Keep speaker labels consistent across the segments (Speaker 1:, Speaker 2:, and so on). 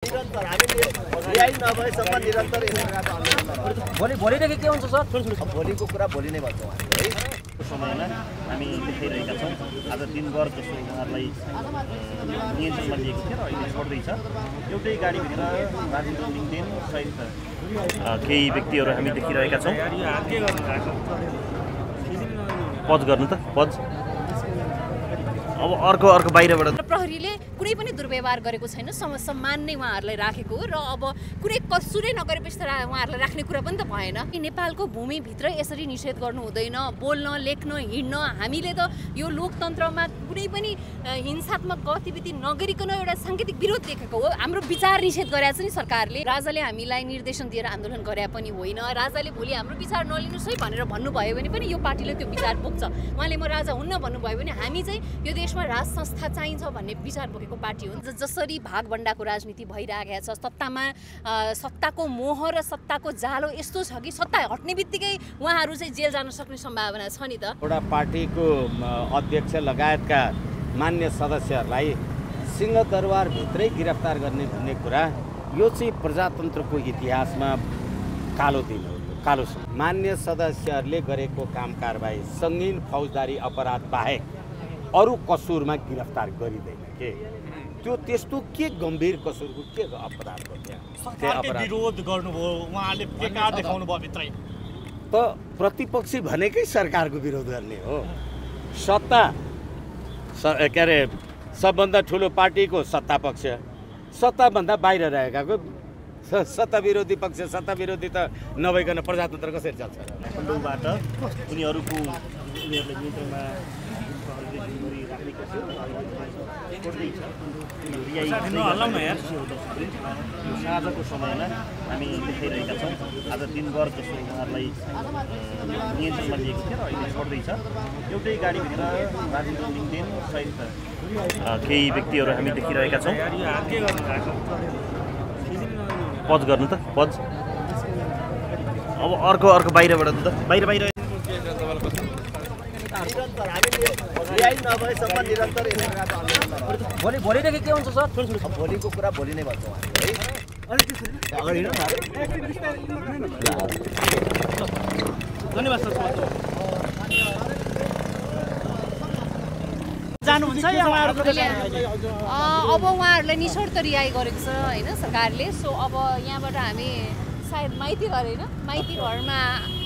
Speaker 1: निरन्तर हामीले ल्याइ नभएसम्म निरन्तर
Speaker 2: भोलिदेखि के हुन्छ सर?
Speaker 1: भोलिको कुरा भोलि नै भन्छौँ है।
Speaker 3: समयमा हामी देखाइरहेका छौँ। आज दिनभर जसो उहाँहरूलाई नियन्त्रणमा लिएको थियो र अहिले छोड्दैछ। एउटै गाडीभित्र राजेन्द्र लिङ्गदेन सहित केही व्यक्तिहरू हामी देखिरहेका छौँ। पज गर्नु त पज। अब अर्को बाहिरबाट
Speaker 4: प्रहरीले कुनै पनि दुर्व्यवहार गरेको छैन, सम्मान नै उहाँहरूलाई राखेको हो र अब कुनै कसुरै नगरेपछि त उहाँहरूलाई राख्ने कुरा पनि त भएन। नेपालको भूमिभित्र यसरी निषेध गर्नु हुँदैन, बोल्न लेख्न हिँड्न। हामीले त यो लोकतन्त्रमा कुनै पनि हिंसात्मक गतिविधि नगरिकन एउटा साङ्केतिक विरोध देखेको हो। हाम्रो विचार निषेध गरेको छ नि सरकारले। राजाले हामीलाई निर्देशन दिएर आन्दोलन गरे पनि होइन। राजाले भोलि हाम्रो विचार नलिनुहोस् है भनेर भन्नुभयो भने पनि यो पार्टीले त्यो विचार बोक्छ। उहाँले म राजा हुन्न भन्नुभयो भने हामी चाहिँ यो देशमा राज संस्था चाहिन्छ भन्ने विचार बोकेको पार्टी हो। जसरी भागभण्डाको राजनीति भइरहेको छ, सत्ताको मोह र सत्ताको जालो यस्तो छ कि सत्ता हट्ने बित्तिकै उहाँहरू चाहिँ जेल जान सक्ने सम्भावना छ नि त।
Speaker 1: एउटा पार्टीको अध्यक्ष लगायतका मान्य सदस्यहरूलाई सिंहदरबारभित्रै गिरफ्तार गर्ने भन्ने कुरा यो चाहिँ प्रजातन्त्रको इतिहासमा कालो दिन हो, कालो समय। मान्य सदस्यहरूले गरेको काम कारबाही सङ्गीन फौजदारी अपराध बाहेक अरू कसुरमा गिरफ्तार गरिँदैन के। त्यो त्यस्तो के गम्भीर कसुरको के अपराध हो त्यहाँ?
Speaker 3: विरोध गर्नुभयो, उहाँले बेकार देखाउनु भयो भित्रै।
Speaker 1: त प्रतिपक्षी भनेकै सरकारको विरोध गर्ने हो। सत्ता के अरे सबभन्दा ठुलो पार्टीको सत्ता पक्ष, सत्ताभन्दा बाहिर रहेकाको सत्ता विरोधी पक्ष। सत्ता विरोधी त नभइकन प्रजातन्त्र कसरी चल्छ?
Speaker 3: काठमाडौँबाट उनीहरूले नियन्त्रणमा साँझको समयमा हामी देखाइरहेका छौँ। आज दिनभर जसो उहाँहरूलाई नियन्त्रणमा लिएको थियो र अहिले छोड्दैछ। एउटै गाडीभित्र राजेन्द्र लिङ्गदेन सहित केही व्यक्तिहरू हामी देखिरहेका छौँ। पज गर्नु त पज। अब अर्को बाहिरबाट त बाहिर
Speaker 1: निरन्तर हामीले ल्याइ नभएसम्म निरन्तर
Speaker 2: भोलिदेखि के हुन्छ सर?
Speaker 1: भोलिको कुरा भोलि नै भन्छौँ है।
Speaker 3: धन्यवाद सर।
Speaker 4: जानुहुन्छ अब उहाँहरूलाई निशर्त रिहाई गरेको छ होइन सरकारले। सो अब यहाँबाट हामी सायद माइती घर होइन, माइती घरमा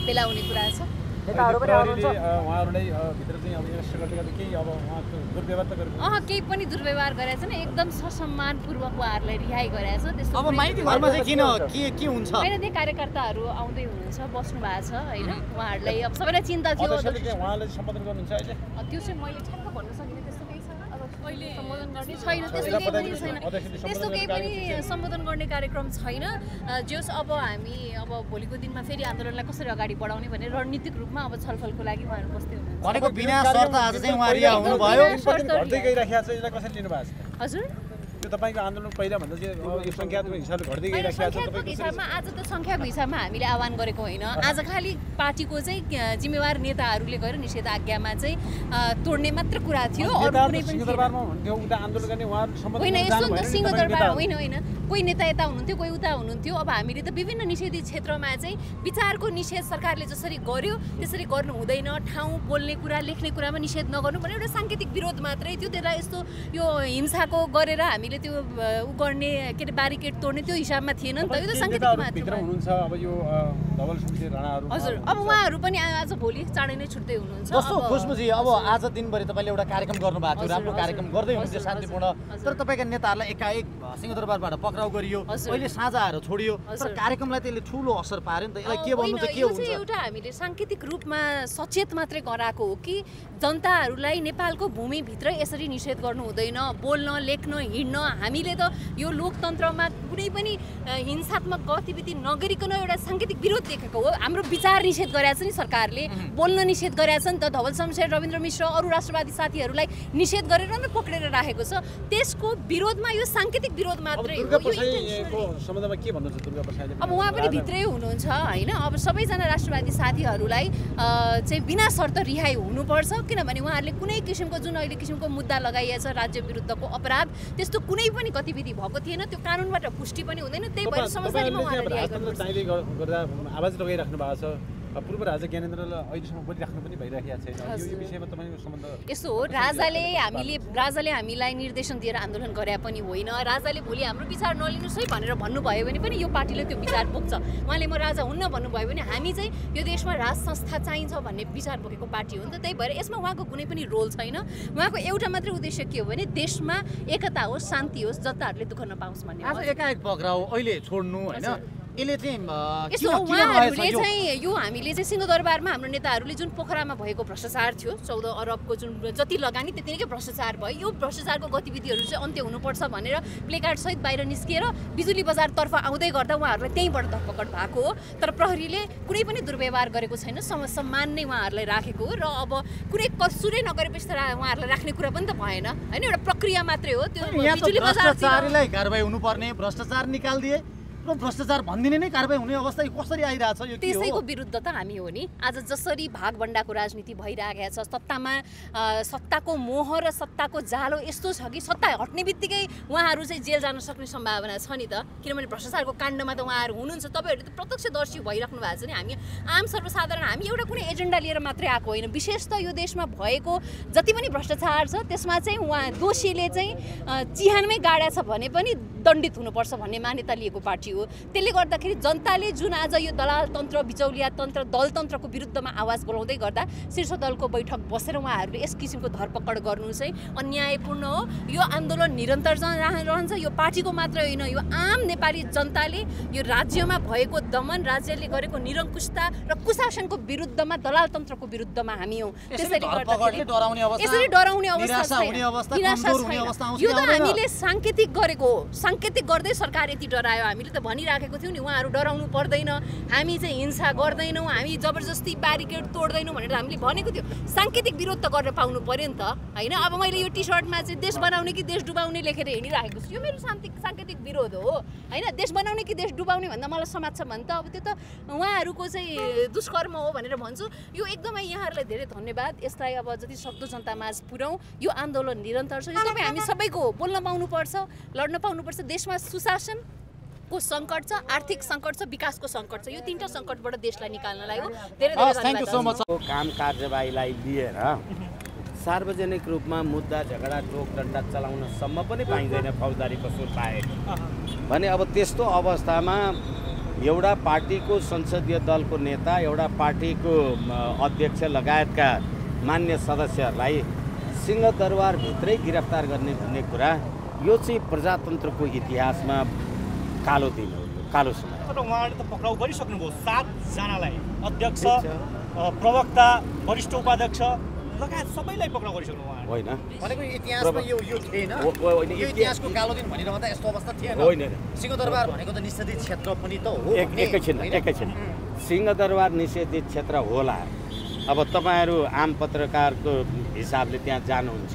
Speaker 4: भेला हुने कुरा छ।
Speaker 2: नेताहरू पनि आउनुहुन्छ।
Speaker 5: उहाँहरूलाई भित्र चाहिँ अब एरेस्ट गर्दै केही अब उहाँको दुर्व्यवहार त गरेको
Speaker 4: केही पनि दुर्व्यवहार गरेको छैन। एकदम ससम्मानपूर्वक उहाँहरूलाई रिहाई गरेको छ। त्यस्तो
Speaker 2: अब माइती घरमा चाहिँ के हुन्छ?
Speaker 4: होइन, त्यहाँ कार्यकर्ताहरू आउँदै हुनुहुन्छ, बस्नु भएको छ होइन। उहाँहरूलाई अब सबैलाई चिन्ता थियो।
Speaker 5: उहाँले सम्बोधन गर्नुहुन्छ अहिले?
Speaker 4: त्यो चाहिँ मैले ठ्याक्क भन्न सकिनँ। त्यस्तो केही छैन। अब अहिले सम्बोधन गर्ने छैन, त्यस्तो केही पनि छैन। त्यस्तो केही पनि सम्बोधन गर्ने कार्यक्रम छैन। जस अब हामी अब भोलिको दिनमा फेरि आन्दोलनलाई कसरी अगाडि बढाउने भने रणनीतिक रूपमा अब छलफलको लागि उहाँहरू बस्दै हुनुहुन्छ।
Speaker 2: भनेको बिना शर्त आज चाहिँ उहाँ रिहा हुनुभयो।
Speaker 5: घट्दै गइराखेको छ, यसलाई कसरी लिनु भएको छ?
Speaker 4: हजुर,
Speaker 5: त्यो तपाईँको आन्दोलन पहिला भन्दा चाहिँ यो सङ्ख्यात्मक हिसाबले घट्दै गइराखेको छ।
Speaker 4: सङ्ख्यात्मक हिसाबमा आज त सङ्ख्याको हिसाबमा हामीले आह्वान गरेको होइन। आज खालि पार्टीको चाहिँ जिम्मेवार नेताहरूले गएर निषेध आज्ञामा चाहिँ तोड्ने मात्र कुरा थियो। अरू कुनै पनि
Speaker 5: सिंहदरबारमा हुनुहुन्थ्यो, उता आन्दोलन गर्ने उहाँहरू सम्बोधन
Speaker 4: होइन। यस्तो त सिंहदरबार होइन, कोही नेता यता हुनुहुन्थ्यो, कोही उता हुनुहुन्थ्यो। अब हामीले त विभिन्न निषेधित क्षेत्रमा चाहिँ विचारको निषेध सरकारले जसरी गर्यो त्यसरी गर्नु हुँदैन। ठाउँ बोल्ने कुरा लेख्ने कुरामा निषेध नगर्नु भने एउटा साङ्केतिक विरोध मात्रै थियो। त्यसलाई यस्तो यो हिंसाको गरेर हामीले त्यो उ गर्ने के अरे ब्यारिकेड तोड्ने त्यो हिसाबमा थिएन नि त। यो त साङ्केतिक मात्र
Speaker 5: हुनुहुन्छ। अब यो धवल सुनसिंह राणाहरू
Speaker 4: हजुर, अब उहाँहरू पनि आज भोलि चाँडै नै छुट्दै हुनुहुन्छ।
Speaker 2: कस्तो खुसबुजी, अब आज दिनभरि तपाईँले एउटा कार्यक्रम गर्नुभएको थियो, राम्रो कार्यक्रम गर्दै हुनुहुन्थ्यो शान्तिपूर्ण। तर तपाईँका नेताहरूलाई एकाएक सिंहदरबारबाट पक्राउ गरियो, अहिले साँझ आएर छोडियो। तर कार्यक्रमलाई त्यसले ठुलो असर पार्यो नि त। यसलाई के भन्नु चाहिँ के हुन्छ?
Speaker 4: एउटा हामीले साङ्केतिक रूपमा सचेत मात्रै गराएको हो कि जनताहरूलाई नेपालको भूमिभित्र यसरी निषेध गर्नु हुँदैन, बोल्न लेख्न हिँड्न। हामीले त यो लोकतन्त्रमा कुनै पनि हिंसात्मक गतिविधि नगरिकन एउटा साङ्केतिक विरोध देखेको हो। हाम्रो विचार निषेध गरेको छ नि सरकारले, बोल्न निषेध गरेको छ नि त। धवल शमशेर, रविन्द्र मिश्र, अरू राष्ट्रवादी साथीहरूलाई निषेध गरेर नै पक्रेर राखेको छ। त्यसको विरोधमा यो साङ्केतिक विरोध मात्रै हो।
Speaker 5: सम्बन्धमा के भन्नुहुन्छ दुर्गा प्रसादले?
Speaker 4: अब उहाँ पनि भित्रै हुनुहुन्छ होइन। अब सबैजना राष्ट्रवादी साथीहरूलाई चाहिँ बिना शर्त रिहाई हुनुपर्छ। किनभने उहाँहरूले कुनै किसिमको जुन अहिले किसिमको मुद्दा लगाइएको छ राज्य विरुद्धको अपराध, त्यस्तो कुनै पनि गतिविधि भएको थिएन, त्यो कानुनबाट पुष्टि पनि हुँदैन, त्यही भएर समझदारीमा उहाँले न्याय गर्नुपर्छ।
Speaker 5: चाहिँदै गर्दा आवाज लगाइराख्नु भएको छ। पूर्व राजा ज्ञानेन्द्रलाई अहिलेसम्म बोलिराख्नु पनि भइरहेको छैन। यो विषयमा तपाईँको सम्बन्ध
Speaker 4: यस्तो हो, राजाले हामीलाई निर्देशन दिएर आन्दोलन गरे पनि होइन। राजाले भोलि हाम्रो विचार नलिनुहोस् है भनेर भन्नुभयो भने पनि यो पार्टीले त्यो विचार बोक्छ। उहाँले म राजा हुन्न भन्नुभयो भने हामी चाहिँ यो देशमा राज संस्था चाहिन्छ भन्ने विचार बोकेको पार्टी हो नि त। त्यही भएर यसमा उहाँको कुनै पनि रोल छैन। उहाँको एउटा मात्रै उद्देश्य के हो भने देशमा एकता होस्, शान्ति होस्, जनताहरूले दुःख नपाओस् भन्ने।
Speaker 2: आज एकाएक पक्राउ अहिले छोड्नु होइन, यसले चाहिँ
Speaker 4: यस्तो उहाँहरूले चाहिँ यो हामीले चाहिँ सिंहदरबारमा हाम्रो नेताहरूले जुन पोखरामा भएको भ्रष्टाचार थियो, 14 अरबको जुन जति लगानी त्यतिकै भ्रष्टाचार भयो, यो भ्रष्टाचारको गतिविधिहरू चाहिँ अन्त्य हुनुपर्छ भनेर प्लेकार्ड सहित बाहिर निस्किएर बिजुली बजारतर्फ आउँदै गर्दा उहाँहरूलाई त्यहीँबाट धरपकड भएको हो। तर प्रहरीले कुनै पनि दुर्व्यवहार गरेको छैन, सम्मान नै उहाँहरूलाई राखेको हो। र अब कुनै कसुरै नगरेपछि त उहाँहरूलाई राख्ने कुरा पनि त भएन होइन, एउटा प्रक्रिया मात्रै हो त्यो। बिजुली
Speaker 2: भ्रष्टाचारीलाई कारबाही हुनुपर्ने, भ्रष्टाचार निकालिदिए र भ्रष्टाचार भनिदिने नै कारबाही हुने अवस्था कसरी आइरहेछ? यो
Speaker 4: त्यसैको विरुद्ध त हामी हो नि। आज जसरी भागभण्डाको राजनीति भइरहेको छ, सत्ताको मोह र सत्ताको जालो यस्तो छ कि सत्ता हट्ने बित्तिकै उहाँहरू चाहिँ जेल जान सक्ने सम्भावना छ नि त। किनभने भ्रष्टाचारको काण्डमा त उहाँहरू हुनुहुन्छ, तपाईँहरू त प्रत्यक्षदर्शी भइराख्नु भएको छ नि। हामी आम सर्वसाधारण, हामी एउटा कुनै एजेन्डा लिएर मात्रै आएको होइन। विशेष त यो देशमा भएको जति पनि भ्रष्टाचार छ त्यसमा चाहिँ उहाँ दोषीले चाहिँ चिहानमै गाड्या छ भने पनि दण्डित हुनुपर्छ भन्ने मान्यता लिएको पार्टी हो। त्यसले गर्दाखेरि जनताले जुन आज यो दलाल तन्त्र, बिचौलिया तन्त्र, दलतन्त्रको विरुद्धमा आवाज बोलाउँदै गर्दा शीर्ष दलको बैठक बसेर उहाँहरूले यस किसिमको धरपकड गर्नु चाहिँ अन्यायपूर्ण हो। यो आन्दोलन निरन्तर रहन्छ। यो पार्टीको मात्र होइन, यो आम नेपाली जनताले यो राज्यमा भएको दमन, राज्यले गरेको निरङ्कुशता र कुशासनको विरुद्धमा, दलाल तन्त्रको विरुद्धमा हामी हौँ। त्यसैले गर्दाखेरि यसरी डराउने अवस्था यो त हामीले साङ्केतिक गरेको हो। साङ्केतिक गर्दै सरकार यति डरायो। हामीले त भनिराखेको थियौँ नि, उहाँहरू डराउनु पर्दैन, हामी चाहिँ हिंसा गर्दैनौँ, हामी जबरजस्ती ब्यारिकेड तोड्दैनौँ भनेर हामीले भनेको थियो। साङ्केतिक विरोध त गर्न पाउनु पर्यो नि त होइन। अब मैले यो टी सर्टमा चाहिँ देश बनाउने कि देश डुबाउने लेखेर हिँडिराखेको छु, यो मेरो साङ्केतिक विरोध हो होइन। देश बनाउने कि देश डुबाउने भन्दा मलाई समाज छ भने त अब त्यो त उहाँहरूको चाहिँ दुष्कर्म हो भनेर भन्छु। यो एकदमै यहाँहरूलाई धेरै धन्यवाद। यसलाई अब जति सक्दो जनतामाझ पुर्याउँ। यो आन्दोलन निरन्तर छ, यो तपाईँ हामी सबैको बोल्न पाउनुपर्छ, लड्न पाउनुपर्छ। देशमा सुशासन को सङ्कट छ, आर्थिक सङ्कट छ, विकासको सङ्कट छ। यो तीनटा सङ्कटबाट देशलाई निकाल्नलाई हो। धेरै
Speaker 2: धन्यवाद।
Speaker 1: काम कार्यवाहीलाई लिएर सार्वजनिक रूपमा मुद्दा झगडा टोकडण्डा चलाउनसम्म पनि पाइँदैन फौजदारी कसुर पाएको भने। अब त्यस्तो अवस्थामा एउटा पार्टीको संसदीय दलको नेता, एउटा पार्टीको अध्यक्ष लगायतका मान्य सदस्यहरूलाई सिंहदरबारभित्रै गिरफ्तार गर्ने भन्ने कुरा यो चाहिँ प्रजातन्त्रको इतिहासमा कालो दिन हो, कालो समय।
Speaker 6: तर उहाँले त पक्राउ गरिसक्नुभयो 7 जनालाई, अध्यक्ष, प्रवक्ता, वरिष्ठ उपाध्यक्ष लगायत सबैलाई पक्राउ गरिसक्नु उहाँले।
Speaker 1: होइन
Speaker 2: भनेको इतिहासमा यो थिएन, यो इतिहासको कालो दिन भनिरहँदा यस्तो अवस्था थिएन।
Speaker 1: होइन,
Speaker 2: सिंहदरबार भनेको त निषेधित क्षेत्र पनि त हो।
Speaker 1: एकैछिन सिंहदरबार निषेधित क्षेत्र होला। अब तपाईँहरू आम पत्रकारको हिसाबले त्यहाँ जानुहुन्छ,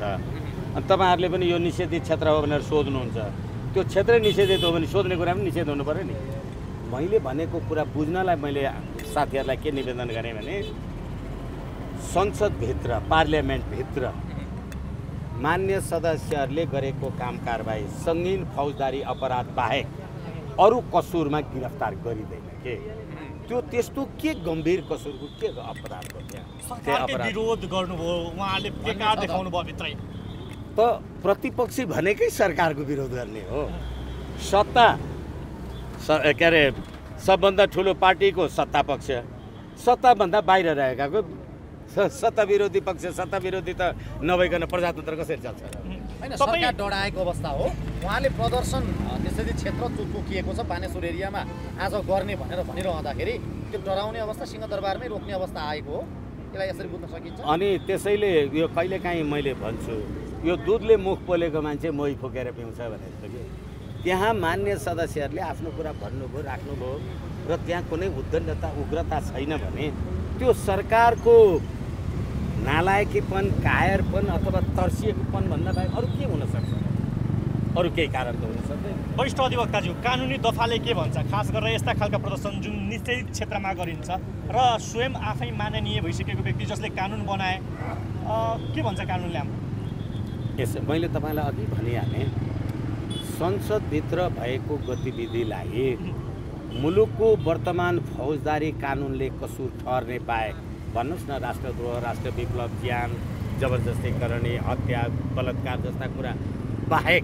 Speaker 1: अनि तपाईँहरूले पनि यो निषेधित क्षेत्र हो भनेर सोध्नुहुन्छ। त्यो क्षेत्रै निषेधित हो भने सोध्ने कुरा पनि निषेध हुनु पऱ्यो नि। मैले भनेको कुरा बुझ्नलाई मैले साथीहरूलाई के निवेदन गरेँ भने संसदभित्र, पार्लियामेन्टभित्र मान्य सदस्यहरूले गरेको काम कारबाही सङ्गीन फौजदारी अपराध बाहेक अरू कसुरमा गिरफ्तार गरिँदैन के। त्यो त्यस्तो के गम्भीर कसुरको के अपराध हो
Speaker 6: त्यहाँ? विरोध गर्नुभयो, उहाँले प्लेकार्ड देखाउनु भयो भित्रै।
Speaker 1: त प्रतिपक्षी भनेकै सरकारको विरोध गर्ने हो। सत्ता के अरे सबभन्दा ठुलो पार्टीको सत्ता पक्ष, सत्ताभन्दा बाहिर रहेकाको सत्ता विरोधी पक्ष। सत्ता विरोधी त नभइकन प्रजातन्त्र कसरी चल्छ?
Speaker 2: होइन, सरकार डराएको अवस्था हो। उहाँले प्रदर्शन निषेधित क्षेत्र तोकिएको छ बानेश्वर एरियामा आज गर्ने भनेर भनिरहँदाखेरि त्यो डराउने अवस्था सिंहदरबारमै रोक्ने अवस्था आएको हो। यसलाई यसरी बुझ्न सकिन्छ।
Speaker 1: अनि त्यसैले यो कहिलेकाहीँ मैले भन्छु, यो दुधले मुख पोलेको मान्छे मोही फुकेर पिउँछ भने जस्तो कि त्यहाँ मान्य सदस्यहरूले आफ्नो कुरा भन्नुभयो, राख्नुभयो र त्यहाँ कुनै उद्दण्डता उग्रता छैन भने त्यो सरकारको नालायकीपन, कायरपन अथवा तर्सिएकोपन भन्दा बाहेक अरू के हुनसक्छ? अरू केही कारण त हुन सक्दैन।
Speaker 6: वरिष्ठ अधिवक्ताज्यू, कानुनी दफाले के भन्छ खास गरेर यस्ता खालका प्रदर्शन जुन निषेधित क्षेत्रमा गरिन्छ र स्वयं आफै माननीय भइसकेको व्यक्ति जसले कानुन बनाए, के भन्छ कानुनले? हाम्रो
Speaker 1: मैले तपाईँलाई अघि भनिहालेँ, संसदभित्र भएको गतिविधिलाई मुलुकको वर्तमान फौजदारी कानुनले कसुर ठहर्ने पाए भन्नुहोस् न, राष्ट्रद्रोह, राष्ट्र विप्लव, ज्यान जबरजस्ती गर्ने, हत्या, बलात्कार जस्ता कुरा बाहेक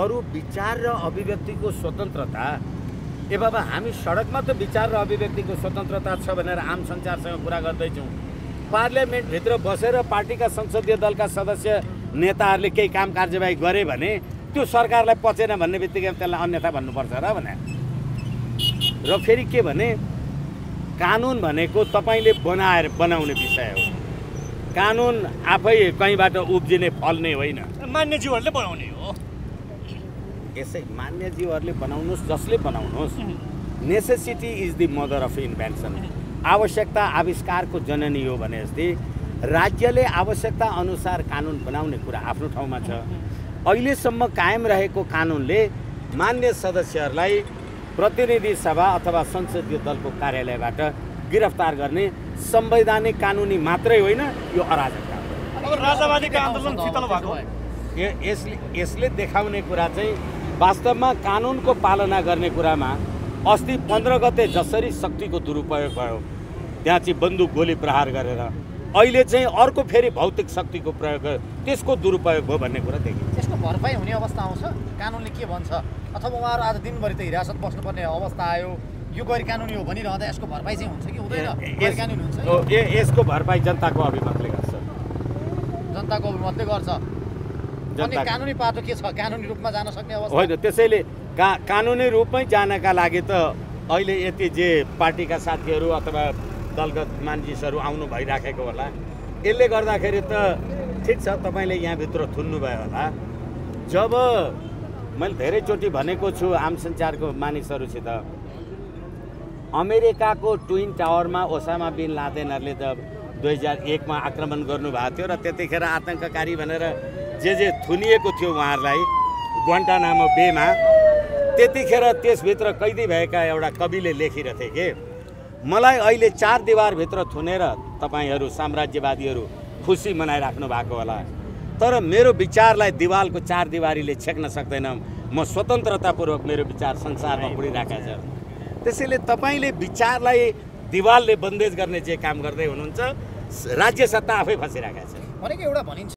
Speaker 1: अरू विचार र अभिव्यक्तिको स्वतन्त्रता, ए बाबा हामी सडकमा त विचार र अभिव्यक्तिको स्वतन्त्रता छ भनेर आम सञ्चारसँग कुरा गर्दैछौँ, पार्लियामेन्टभित्र बसेर पार्टीका संसदीय दलका सदस्य नेताहरूले केही काम कार्यवाही गरे भने त्यो सरकारलाई पचेन भन्ने बित्तिकै त्यसलाई अन्यथा भन्नुपर्छ र भने। र फेरि के भने कानुन भनेको तपाईँले बनाउने विषय हो, कानुन आफै कहीँबाट उब्जिने फल्ने होइन,
Speaker 6: मान्यज्यूहरूले बनाउने हो।
Speaker 1: यसै मान्यज्यूहरूले बनाउनुहोस्, जसले बनाउनुहोस्, necessity is the mother of invention. आवश्यकता आविष्कारको जननी हो भने जस्तै राज्यले आवश्यकता अनुसार कानुन बनाउने कुरा आफ्नो ठाउँमा छ। अहिलेसम्म कायम रहेको कानुनले मान्य सदस्यहरूलाई प्रतिनिधि सभा अथवा संसदीय दलको कार्यालयबाट गिरफ्तार गर्ने संवैधानिक कानुनी मात्रै होइन, यो अराजकता हो।
Speaker 6: अब राजावादीको आन्दोलन शीतल भएको
Speaker 1: यसले देखाउने कुरा चाहिँ वास्तवमा कानुनको पालना गर्ने कुरामा अस्ति 15 गते जसरी शक्तिको दुरुपयोग भयो, त्यहाँ चाहिँ बन्दुक गोली प्रहार गरेर, अहिले चाहिँ अर्को फेरि भौतिक शक्तिको प्रयोग गर्यो, त्यसको दुरुपयोग भयो भन्ने कुरा देखिन्छ।
Speaker 2: यसको भरपाई हुने अवस्था आउँछ? कानुनले के भन्छ? अथवा उहाँहरू आज दिनभरि त हिरासत बस्नुपर्ने अवस्था आयो, यो गैर कानुनी हो भनिरहँदा यसको भरपाई चाहिँ हुन्छ कि हुँदैन? गैर कानुनी हुन्छ?
Speaker 1: यसको भरपाई जनताको अभिमतले गर्छ।
Speaker 2: जनताको अभिमतले गर्छ। अनि कानुनी पाटो के छ? कानुनी रूपमा जान सक्ने अवस्था
Speaker 1: होइन। त्यसैले कानुनी रूपमै जानका लागि त अहिले यति जे पार्टीका साथीहरू अथवा दलगत मानिसहरू आउनु भइराखेको होला, यसले गर्दाखेरि त ठिक छ, तपाईँले यहाँभित्र थुन्नुभयो होला। जब मैले धेरैचोटि भनेको छु आम सञ्चारको मानिसहरूसित, अमेरिकाको ट्विन टावरमा ओसामा बिन लादेनहरूले त 2001मा आक्रमण गर्नुभएको थियो र त्यतिखेर आतङ्ककारी भनेर जे थुनिएको थियो उहाँहरूलाई ग्वान्टानामो बेमा, त्यतिखेर त्यसभित्र कैदी भएका एउटा कविले लेखिरहेथे कि मलाई अहिले 4 दिवारभित्र थुनेर तपाईँहरू साम्राज्यवादीहरू खुसी मनाइराख्नु भएको होला, तर मेरो विचारलाई दिवालको 4 दिवारीले छेक्न सक्दैन, म स्वतन्त्रतापूर्वक मेरो विचार संसारमा उडिरहेको छ। त्यसैले तपाईँले विचारलाई दिवालले बन्देज गर्ने चाहिँ काम गर्दै हुनुहुन्छ, राज्य सत्ता आफै फसिरहेको छ।
Speaker 2: भनेको एउटा भनिन्छ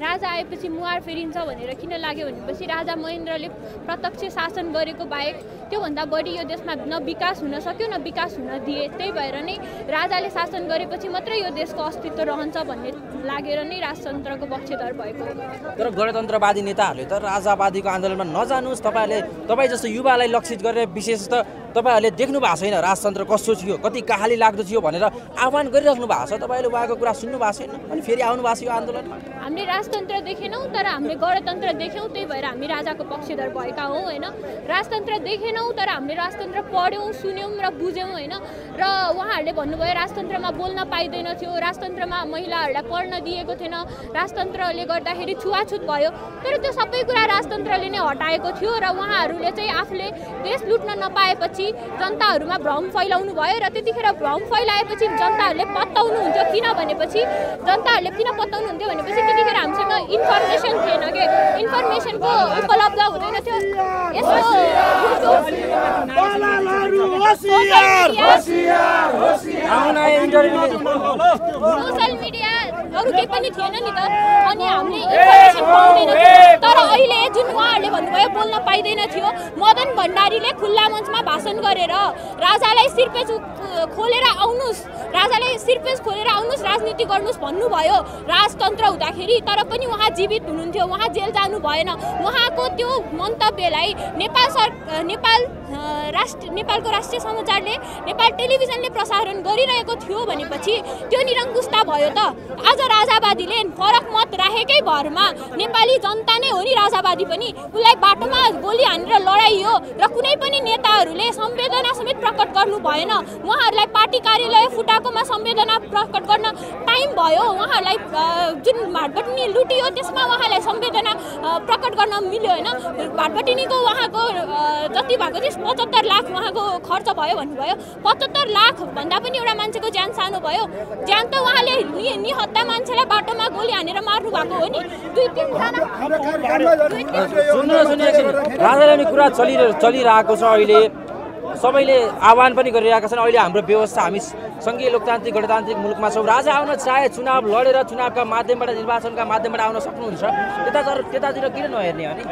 Speaker 7: राजा आएपछि मुहार फेरिन्छ भनेर किन लाग्यो भनेपछि राजा महेन्द्रले प्रत्यक्ष शासन गरेको बाहेक त्योभन्दा बढी यो देशमा न विकास हुन सक्यो न विकास हुन दिए। त्यही भएर नै राजाले शासन गरेपछि मात्रै यो देशको अस्तित्व रहन्छ भन्ने लागेर नै राजतन्त्रको पक्षधर भएको।
Speaker 8: तर गणतन्त्रवादी नेताहरूले त राजावादीको आन्दोलनमा नजानुहोस्, तपाईँ जस्तो युवालाई लक्षित गरेर विशेषतः तपाईँहरूले देख्नु भएको छैन राजतन्त्र कस्तो थियो, कति कहाली लाग्दो थियो भनेर आह्वान गरिराख्नु भएको छ। तपाईँले उहाँको कुरा सुन्नु भएको छैन, अनि फेरि आउनु भएको छ यो आन्दोलनमा।
Speaker 7: हामीले राजतन्त्र देखेनौँ तर हामीले गणतन्त्र देख्यौँ, त्यही भएर हामी राजाको पक्षधर भएका हौँ होइन। राजतन्त्र देखेनौँ तर हामीले राजतन्त्र पढ्यौँ, सुन्यौँ र बुझ्यौँ होइन। र उहाँहरूले भन्नुभयो राजतन्त्रमा बोल्न पाइँदैन थियो, राजतन्त्रमा महिलाहरूलाई पढ्न दिएको थिएन, राजतन्त्रले गर्दाखेरि छुवाछुत भयो, तर त्यो सबै कुरा राजतन्त्रले नै हटाएको थियो। र उहाँहरूले चाहिँ आफूले देश लुट्न नपाएपछि जनताहरूमा भ्रम फैलाउनु भयो र त्यतिखेर भ्रम फैलाएपछि जनताहरूले पत्ताउनु हुन्थ्यो। किन भनेपछि जनताहरूले किन पत्ताउनु हुन्थ्यो भनेपछि त्यतिखेर हामीसँग इन्फर्मेसन थिएन कि, इन्फर्मेसनको उपलब्ध हुँदैन थियो। सोसल मिडिया अरू केही पनि थिएन नि त, अनि हामीले इन्फर्मेसन पाउँदैन थियो। तर अहिले जुन उहाँहरूले भन्नुभयो बोल्न पाइँदैन थियो, मदन भण्डारीले खुल्ला मञ्चमा भाषण गरेर राजालाई सिरपेज खोलेर आउनुहोस्, राजालाई सिरपेज खोलेर आउनुहोस्, राजनीति गर्नुहोस् भन्नुभयो राजतन्त्र हुँदाखेरि। तर पनि उहाँ जीवित हुनुहुन्थ्यो, उहाँ जेल जानु भएन। उहाँको त्यो मन्तव्यलाई नेपालको राष्ट्रिय समाचारले, नेपाल टेलिभिजनले प्रसारण गरिरहेको थियो भनेपछि त्यो निरङ्कुशता भयो त। आज राजावादीले फरक मत राखेकै भरमा नेपाली जनता नै हो नि राजावादी पनि, उसलाई बाटोमा गोली हानेर लडाइयो र कुनै पनि नेताहरू उहाँहरूले संवेदना समेत प्रकट गर्नु भएन। उहाँहरूलाई पार्टी कार्यालय फुटाएकोमा संवेदना प्रकट गर्न टाइम भयो। उहाँहरूलाई जुन भाटबटिनी लुटियो त्यसमा उहाँलाई संवेदना प्रकट गर्न मिल्यो होइन। भाटबटिनीको उहाँको जति भएको थियो 75 लाख उहाँको खर्च भयो भन्नुभयो। 75 लाख भन्दा पनि एउटा मान्छेको ज्यान सानो भयो। ज्यान त उहाँले निहत्ता मान्छेलाई बाटोमा गोली हानेर मार्नु भएको हो नि। 2-3 जना
Speaker 8: राजाले नि कुरा चलिरहेको छ। अहिले सबैले आह्वान पनि गरिरहेका छन्। अहिले हाम्रो व्यवस्था हामी सङ्घीय लोकतान्त्रिक गणतान्त्रिक मुलुकमा छौँ। राजा आउन चाहे चुनाव लडेर चुनावका माध्यमबाट निर्वाचनका माध्यमबाट आउन सक्नुहुन्छ। त्यतातिर किन नहेर्ने अनि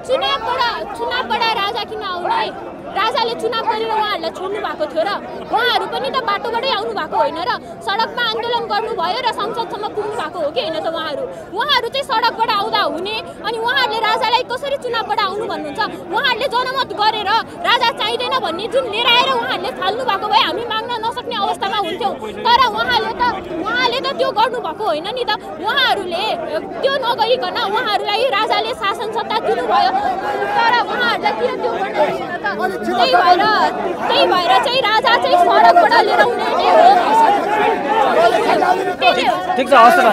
Speaker 7: चुनावबाट राजा किन आउने? राजाले चुनाव गरेर उहाँहरूलाई छोड्नु भएको थियो र उहाँहरू पनि त बाटोबाटै आउनु भएको होइन र सडकमा आन्दोलन गर्नुभयो र संसदसम्म पुग्नु भएको हो कि होइन त? उहाँहरू चाहिँ सडकबाट आउँदा हुने अनि उहाँहरूले राजालाई कसरी चुनावबाट आउनु भन्नुहुन्छ? उहाँहरूले जनमत गरेर राजा चाहिँदैन भन्ने जुन लिएर आएर उहाँहरूले फाल्नु भएको भए हामी माग्न नसक्ने अवस्थामा हुन्थ्यौँ। तर उहाँले त त्यो गर्नुभएको होइन नि त। उहाँहरूले त्यो नगरिकन उहाँहरूलाई राजाले शासन सत्ता दिनुभयो तर उहाँहरूलाई किन त्यो गर्नु त? त्यही भएर चाहिँ राजा चाहिँ सडकबाट लिएर आउने नै हो।
Speaker 8: ठिक छ, हस् त।